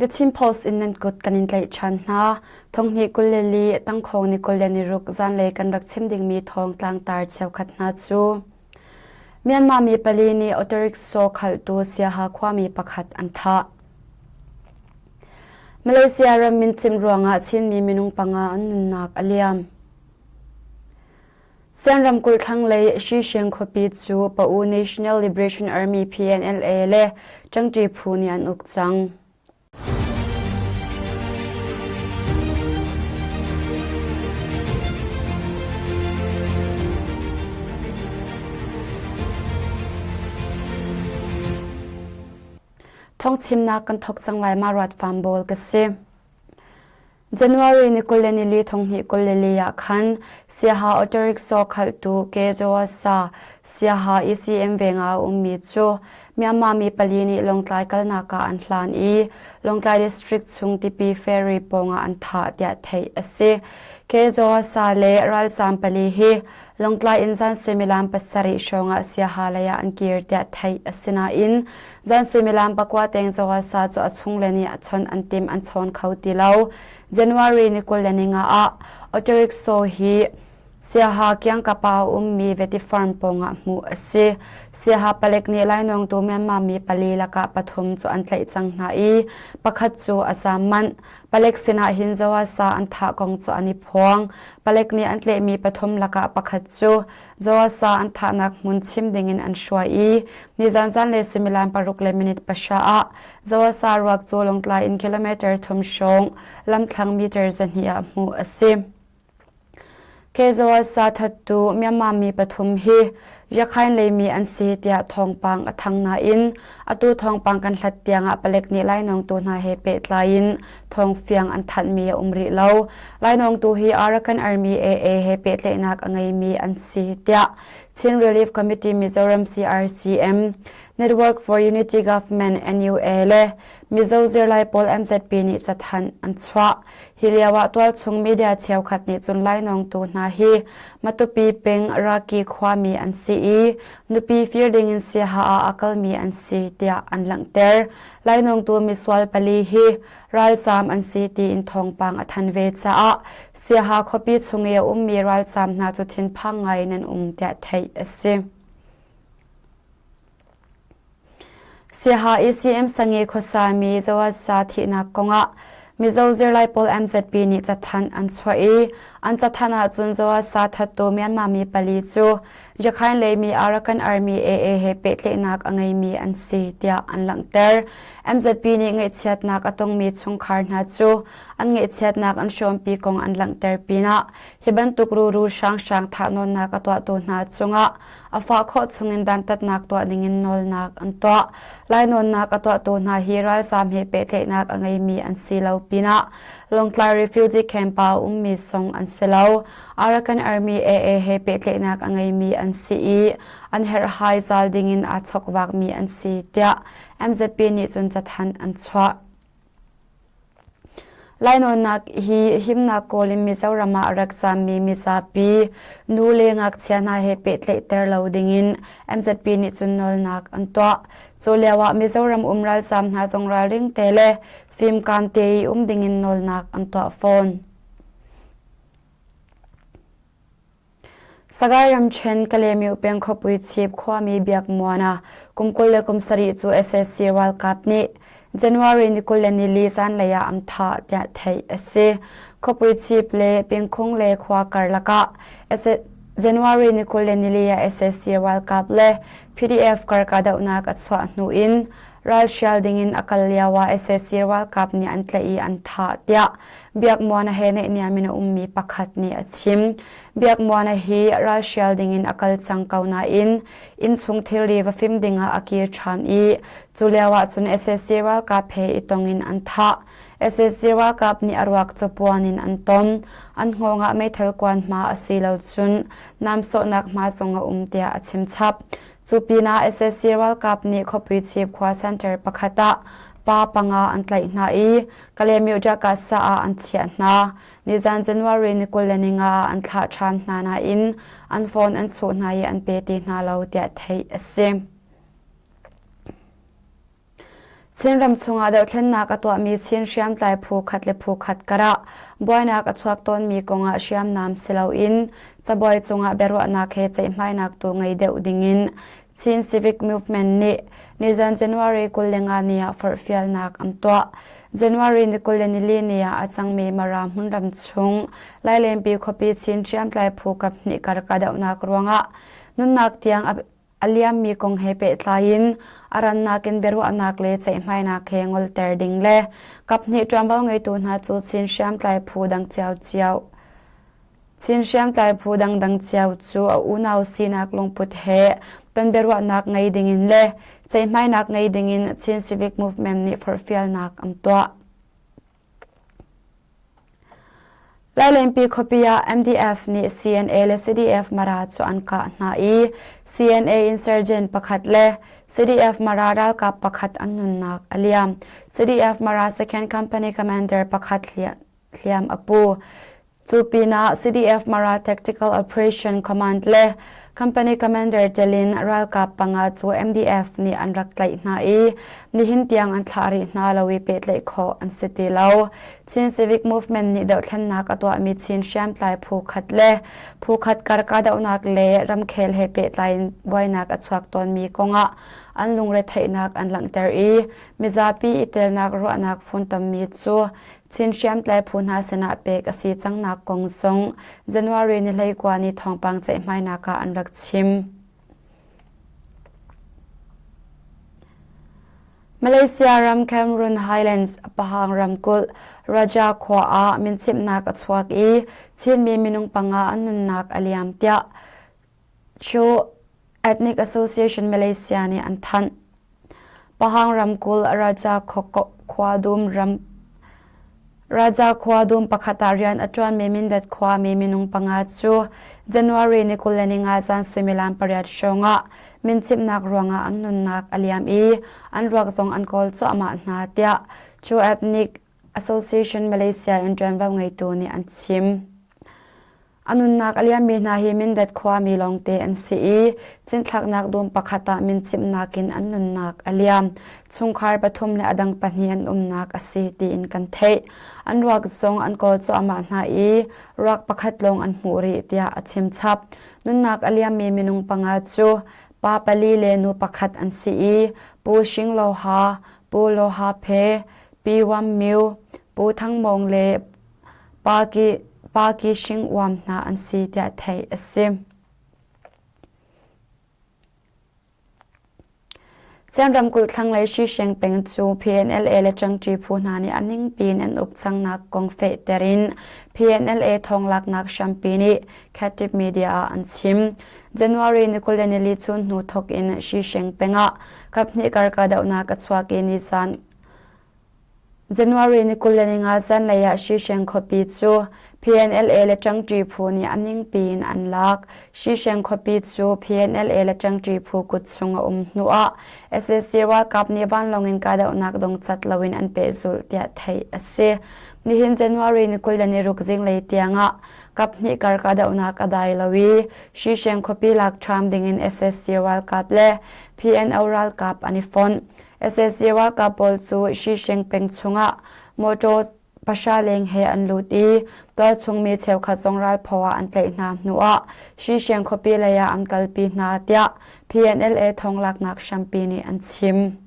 The Chin Post in nan kut kan in tlaih ṭhan hna. Thonghnih 22 tangkhawng ni 26 zanlei kan rak chim dingmi thawng tlangtar cheukhat hna cu Myanmar mi pali nih autorickshaw khaltu Siaha khuami pakhat an thah. Malaysia ram mincimh ruangah Chinmi minung panga an nunnak a liam. Sian ramkulh thlanglei Shisheng khuapi cu Pa-U National Liberation Army PNLA le ṭangṭi phu nih an uk cang. Thawngchimnak kan thawk cang lai ma ruat fam bawl ka si. January ni 24 2024 ah khan Siaha autorickshaw khaltu Kejoasa Siaha ECM veng ah a ummi cu Myanmar mi pali nih Lawngtlai kalnak ah an hlan i Lawngtlai District chung Tipi ferry pawngah an thah tiah theih a si. Kejoasa le ralzaam pali hi Lawngtlai in zan suimilam pasarih hrawngah Siaha lei ah an kir tiah theih a si nain Zan suimilam pakua teng Joasa cu a chungle nih a chawnh an tim an chawn kho ti lo. January ni 25 ah autorickshaw hi Siaha kiangkap ah a ummi Veti Farm pawngah hmuh a si. Siaha palek nih lainawngtu Myanmar mi pali lakah pathum cu an tlaih cang hna i pakhat cu a zaam manh. Palek sinah hin Joasa an thah kong cu an i phuang. Palek nih an tlaihmi pathum lakah pakhat cu Joasa an thahnak hmun chim dingin an hruai i nizan zanlei suimilam paruk le minute pahra ah Joasa ruak cu Lawngtlai in kilometer thum hrawng lamthlang meter 200 ah hmuh a si. Kezoasa thattu Myanmar mi pathum hi Rakhine leimi an si tiah thawngpang a thang nain atu thawngpang kan hlat tiangah palek nih lainawngtu hna he pehtlai in thawngfiang an thanhmi a um rih lo. Lainawngtu hi Arakan Army AA he pehtlaihnak a ngeimi an si tiah Chin Relief Committee Mizoram CRCM, Network for Unity Government NUA le Mizo zirlai pawl MZP nih cathanh an chuah. Hi lio ah tualchung media cheukhat nih cun lainawngtu hna hi Matupi peng Raki khuami an si i nupi fir dingin siaha ah a kalmi an si tiah an langhter. Lainawngtu misual pali hi ralzaam an si tiin thawngpang a than ve caah Siaha khuapi chung i a ummi ralzaam hna cu thinphang ngai in an um tiah theih a si. Siaha ECM Sangi khuasami Zawasa thihnak kongah Mizo zirlai pawl MZP nih cathanh an chuah i an cathanh ahcun Zawasa thattu Myanmar mi pali cu Rakhine leimi Arakan Army AA he pehtlaihnak a ngeimi an si tiah an langhter. MZP nih ngaihchiatnak a tongmi chungkhar hna cu an ngaihchiatnak an hrawmpi kong an langhter pinah hi bantuk ruru hranghrang thahnawnnak a tuahtu hna cungah a fah khawh chungin dantatnak tuah dingin nawlnak an tuah. Lainawnnak a tuahtu hna hi ralzaam he pehtlaihnak a ngeimi an si lo pinah Lawngtlai refugee camp ah a ummi zong an si lo. Arakan Army AA he pehtlaihnak a ngeimi an si i an herhhai zal dingin aa chokvakmi an si tiah MZP nih cun cathanh an chuah. Lainawnnak hi himnak kawl in Mizoram ah a rak zammi mizapi nu le ngakchia hna he pehtlaihter lo dingin MZP nih cun nawlnak an tuah. Cu lio ah Mizoram um ralzaam hna zong ralring te le fimkaam te i um dingin nawlnak an tuah fawn. Sagaing ramṭhen Kalaymyo peng khuapui chip khuami Biakmuana kum 27 cu sac ralkap nih January ni 24 zanlei ah an thah tiah theih a si. Khuapui chip le pengkhung le khua karlak ah January ni 24 ah sac ralkap le PDF kar kahdohnak a chuah hnu in ralhrial dingin a kal lio ah sac ralkap nih an tlaih i an thah tiah Biakmuana he naihniam in a ummi pakhat nih a chim. Biakmuana hi ralhrial dingin a kal cang ko nain innchung thilri va fim dingah a kir ṭhan i cu lio ahcun sac ralkap he i tong in an thah. sac ralkap nih a ruak cu puan in an tom. An hngawng ah meithal kuan hma a si lo cun namsawhnak hma zong a um tiah a chim chap. Cu pinah sac ralkap nih khuapi chip khua center pakhat ah pa panga an tlaih hna i Kalaymyo Jakasa ah an chiah hna. Nizan January ni 25 ah an thlah ṭhan hna nain an phone an chuh hna i an pe ti hna lo tiah theih a si. Chinram chungah dohthlennak a tuahmi Chin hriamtlai phu khat le phu khat karah buainak a chuak tawnmi kongah hriamnam si loin cabuai cungah biaruahnak he ceihmainak tu ngei deuh dingin Chin Civic Movement nih nizan January 25 ni ah forhfialnak an tuah. January ni 24 ni ah a cangmi Mara hmunram chung Lailenpi khuapi Chin hriamtlai phu kaphnih kar kahdohnak ruangah nunnak tiang a a liammi kong he pehtlai in a rannak in biaruahnak le ceihmainak he ngolter ding le kaphnih ṭuanvo ngeitu hna cu Chin hriamtlai phu dang ciocio Chin hriamtlai phu dangdang cio cu a unau sinak lungput he ton biaruahnak ngei dingin le ceihmainak ngei dingin Chin Civic Movement nih forhfialnak an tuah. Lailenpi khuapi ah MDF nih CNA le CDF Mara cu an kah hna i CNA insurgent pakhat le CDF Mara ralkap pakhat an nunnak a liam. CDF Mara Second Company Commander pakhat hliam a pu. Cu pinah CDF Mara Tactical Operation Command le Company Commander tel in ralkap panga cu MDF nih an rak tlaih hna i nihin tiang an thlah rih hna lo i pehtlaih khawh an si ti lo. Chin Civic Movement nih dohthlennak a tuahmi Chin hriamtlai phu khat le phu khat kar kahdohnak le ramkhel he pehtlai in buainak a chuak tawnmi kongah an lungretheihnak an langhter i mizapi i telnak ruahnak funtommi cu Chin hriamtlai phu hna sinah pek a si cangnak kong zong January ni 19 ni thawngpang ceihmainak ah an rak chim. Malaysia ram Cameron Highlands Pahang ramkulh Raja khua ah minchimhnak a chuak i Chinmi minung panga an nunnak a liam tiah Cho Ethnic Association Malaysia nih an thanh. Pahang ramkulh Raja Khuadum ram Raja Khuadum pakhat ah rian a ṭuanmi Mindat khuami minung panga cu January ni 25 zan suimilam pariat hrawngah minchimhnak ruangah an nunnak a liam i an ruak zong an kawl cuahmah hna tiah Cho Ethnic Association Malaysia in ṭuanvo ngeitu nih an chim. A nunnak a liammi hna hi Mindat khuami lawngte an si i cinthlaknak dum pakhat ah minchimhnak in an nunnak a liam. Chungkhar pathum le a dang pahnih an umnak a si tiin kan theih. An ruak zong an kawl cuahmah hna i ruak pakhat lawng an hmuh rih tiah a chim chap. Nunnak a liammi minung panga cu pa pali le nu pakhat an si i Pu Shing Lo Ha, Pu Lo Ha Phe, Pi Wam Myu, Pu Thang Mawng le Pa Ki Shing Uam hna an si tiah theih a si. Sian ramkulh thlanglei Shisheng peng cu PNLA le ṭangṭi phu hna nih a ningpi in an uk cangnak kong fehter in PNLA thawnglaknak hrampi nih Khatib Media ah an chim. January ni 24 chun hnu thawk in Shisheng peng ah kaphnih kar kahdohnak a chuak i nizan January ni 25 zanlei ah Shisheng khuapi cu PNLA le ṭangṭi phu nih a ningpi in an lak. Shisheng khuapi cu PNLA le ṭangṭi phu kut chung a um hnuah sac ralkap nih vanlawng in kahdohnak dongcat loin an pehzulh tiah theih a si. Nihin January ni 26 zinglei tiangah kaphnih kar kahdohnak a dai lo i Shisheng khuapi lak ṭham dingin sac ralkap le PNO ralkap an i fonh. Sac ralkap pawl cu Shisheng peng chungah motor pahra leng he an lut i tualchung mi cheukhat zong ralphaw ah an tlaih hna hnuah Shisheng khuapi lei ah an kalpi hna tiah PNLA thonglaknak hrampi nih an chim.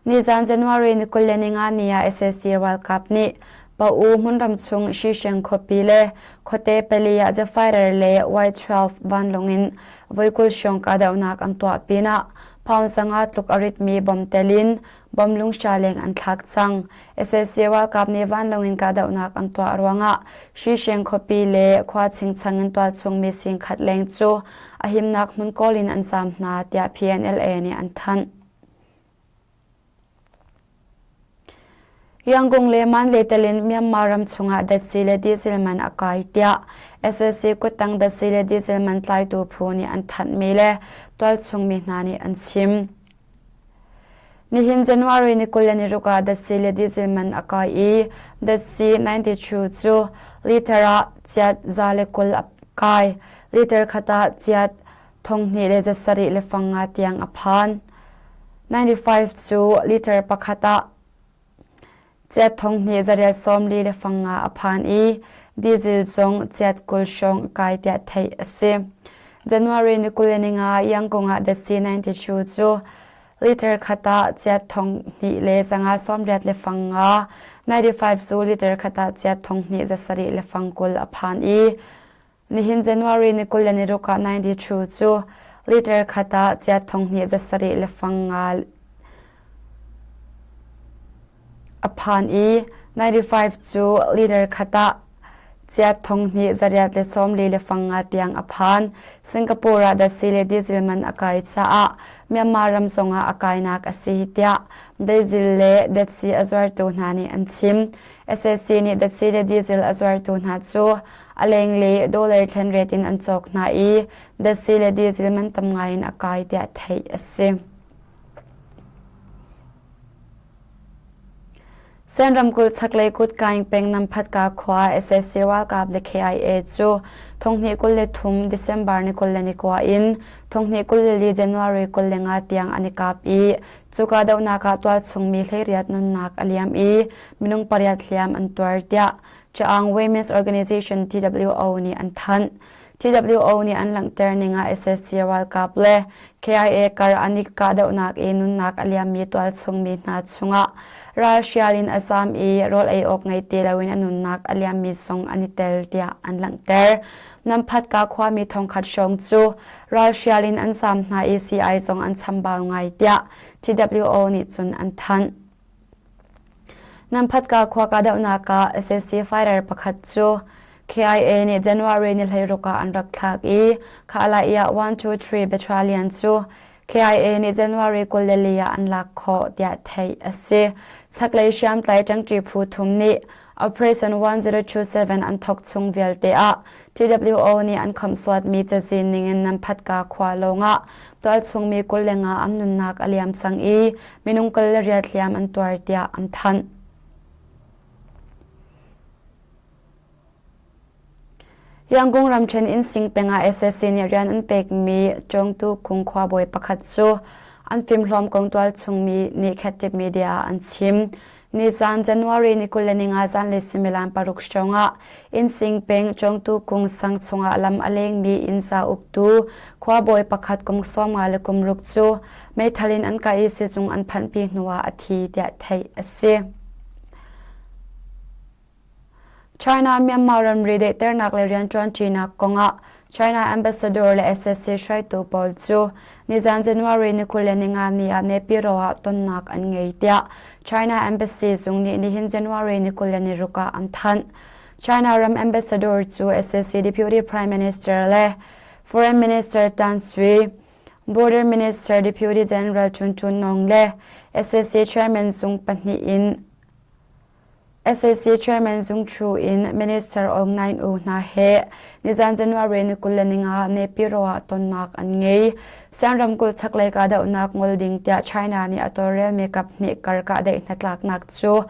Nizan January ni 25 ni ah sac ralkap nih Pa-U hmunram chung Shisheng khuapi le khuate pali ah Zephyr le Y-12 vanlawng in voikul hrawng kahdohnak an tuah pinah Pound sanga tluk a ritmi bom tel in bom lungsha leng an thlak cang. Sac ralkap nih vanlawng in kahdohnak an tuah ruangah Shisheng khuapi le khua chingchang in tualchung mi singkhat leng cu a himnak hmun kawl in an zaam hna tiah PNLA nih an thanh. Yangon le Mandalay telin Myanmar ram chungah datsi le diesel man a kai tiah sac kuttang datsi le diesel man tlaitu phu nih an thanhmi le tualchung mi hna nih an chim. Nihin January ni 26 ah datsi le diesel man a kai i datsi 92 cu liter ah ciat 120 a kai. Liter khat ah ciat 2750 tiang a phan. 95 cu liter pakhat ah Chiat thong hnih zariat 40 le fang nga a phan i diesel zong chiat 20 hrawng a kai tiah theih a si. January ni 25 Yangon ah datsi 92 cu liter khat ah chiat thong hnih le zanga 80 le fang nga 95 cu liter khat ah chiat thong hnih za sarih le fang 20 a phan i Nihin January ni 26 ah 92 cu liter khat ah chiat thong hnih za sarih le fang nga a phan i 95 cu liter khat ah chiat thong hnih zariat le 40 le fang nga tiang a phan. Singapore ah datsi le diesel man a kai caah Myanmar ram zongah a kainak a si tiah diesel le datsi a zuartu hna nih an chim. SAC nih datsi le diesel a zuartu hna cu a lenglei dollar thlen ret in an cawk hna i datsi le diesel man tam ngai in a kai tiah theih a si. Sen ramkulh chaklei kutkaing peng Namphatka khua SAC ralkap le KIA cu thonghnih 23 December ni 21 in thonghnih 24 January 25 tiang an i kap i cuka dohnak ah tualchungmi 18 nunnak a liam i minung pariat hliam an tuar tiah Chaang Women's Organization TWO nih an thanh. TWO nih an langhter ning ah SAC ralkap le KIA kar an i kahdohnak i nunnak a liammi tualchungmi hna chungah ralhrial in a zaam i rawl ei awk ngei ti loin a nunnak a liammi zong an i tel tiah an langhter. Namphatka khuami thongkhat hrawng cu ralhrial in an zaam hna i sii zong an chambau ngai tiah TWO nih cun an thanh. Namphatka khua kahdohnak ah sac fighter pakhat cu KIA nih January ni 16 ah an rak thlak i Khalai ah 123 Battalion cu KIA nih January 24 ah an lak khawh tiah theih a si. Chaklei hriamtlai ṭangṭi phu thum nih Operation 1027 an thawk chung vialte ah TWO nih an khamhsuatmi cazin ningin Namphatka khua lawngah tualchungmi 25 an nunnak a liam cang i minung 28 hliam an tuar tiah an thanh. Yangon ramṭhen Innsing peng ah sac nih rian an pekmi Cawngtu Kung khuabawi pakhat cu an fimhlawm kong tualchungmi nih Khattip Media ah an chim. Nizaan January ni 25 zanlei suimilam paruk hrawngah Innsing peng Cawngtu Kung sang chungah lam a lengmi innsa uktu khuabawi pakhat kum 50 le kum ruk cu meithal in an kah i sizung an phanhpi hnuah a thi tiah theih a si. China-Myanmar ramri daihternak le rianṭuanṭinak kongah China ambassador le sac hruaitu pawl cu nizan January ni 25 ni ah Naypyidaw ah tonnak an ngei tiah China embassy zung nih nihin January ni 26 ah an thanh. China ram ambassador cu sac Deputy Prime Minister le Foreign Minister Tan Sui, Border Minister Deputy General Chun Chun Nong le sac Chairman zung pahnih in Sac Chairman Zung Thu in Minister Aung Naing Oo hna he nizan January ni 25 Naypyidaw ah tonnak an ngei. Sian ramkulh chaklei kahdohnak ngol ding tiah China nih a tawlrelmi kaphnih kar kahdaih hnatlaknak cu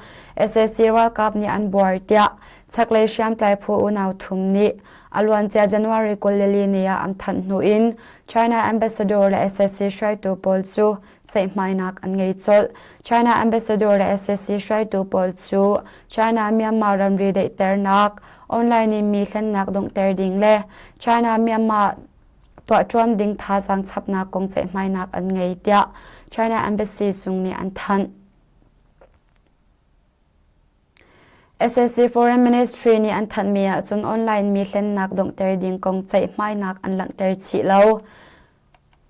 sac ralkap nih an buar tiah chaklei hriamtlai phu unau thum nih a luancia January 24 ni ah an thanh hnu in China ambassador le sac hruaitu pawl cu ceihmainak an ngei colh. China ambassador le sac hruaitu pawl cu China-Myanmar ramri daihternak, online in mi hlennak donghter ding le China-Myanmar tuahṭuan ding thazaang chapnak kong ceihmainak an ngei tiah China embassy zung nih an thanh. Sac Foreign Ministry nih an thanhmi ahcun online mi hlennak donghter ding kong ceihmainak an langhter chih lo.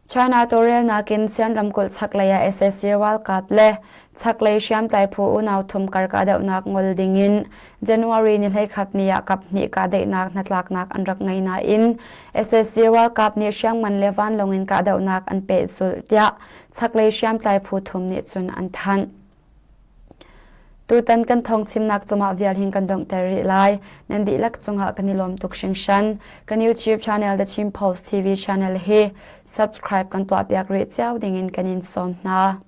China tawlrelnak in Sian ramkulh chaklei ah sac ralkap le chaklei hriamtlai phu unau thum kar kahdohnak ngol dingin January ni 21 ni ah kaphnih kahdaihnak hnatlaknak an rak ngei nain sac ralkap nih hriamngan le vanlawng in kahdohnak an pehzulh tiah chaklei hriamtlai phu thum nih cun an thanh. Tutan kan thawngchimnak cungah vial hin kan donghter rih lai. Nan dihlak cungah kan i lawm tuk hringhran. Kan YouTube channel The Chin Post TV channel hi subscribe kan tuahpiak rih cio dingin kan in sawm hna.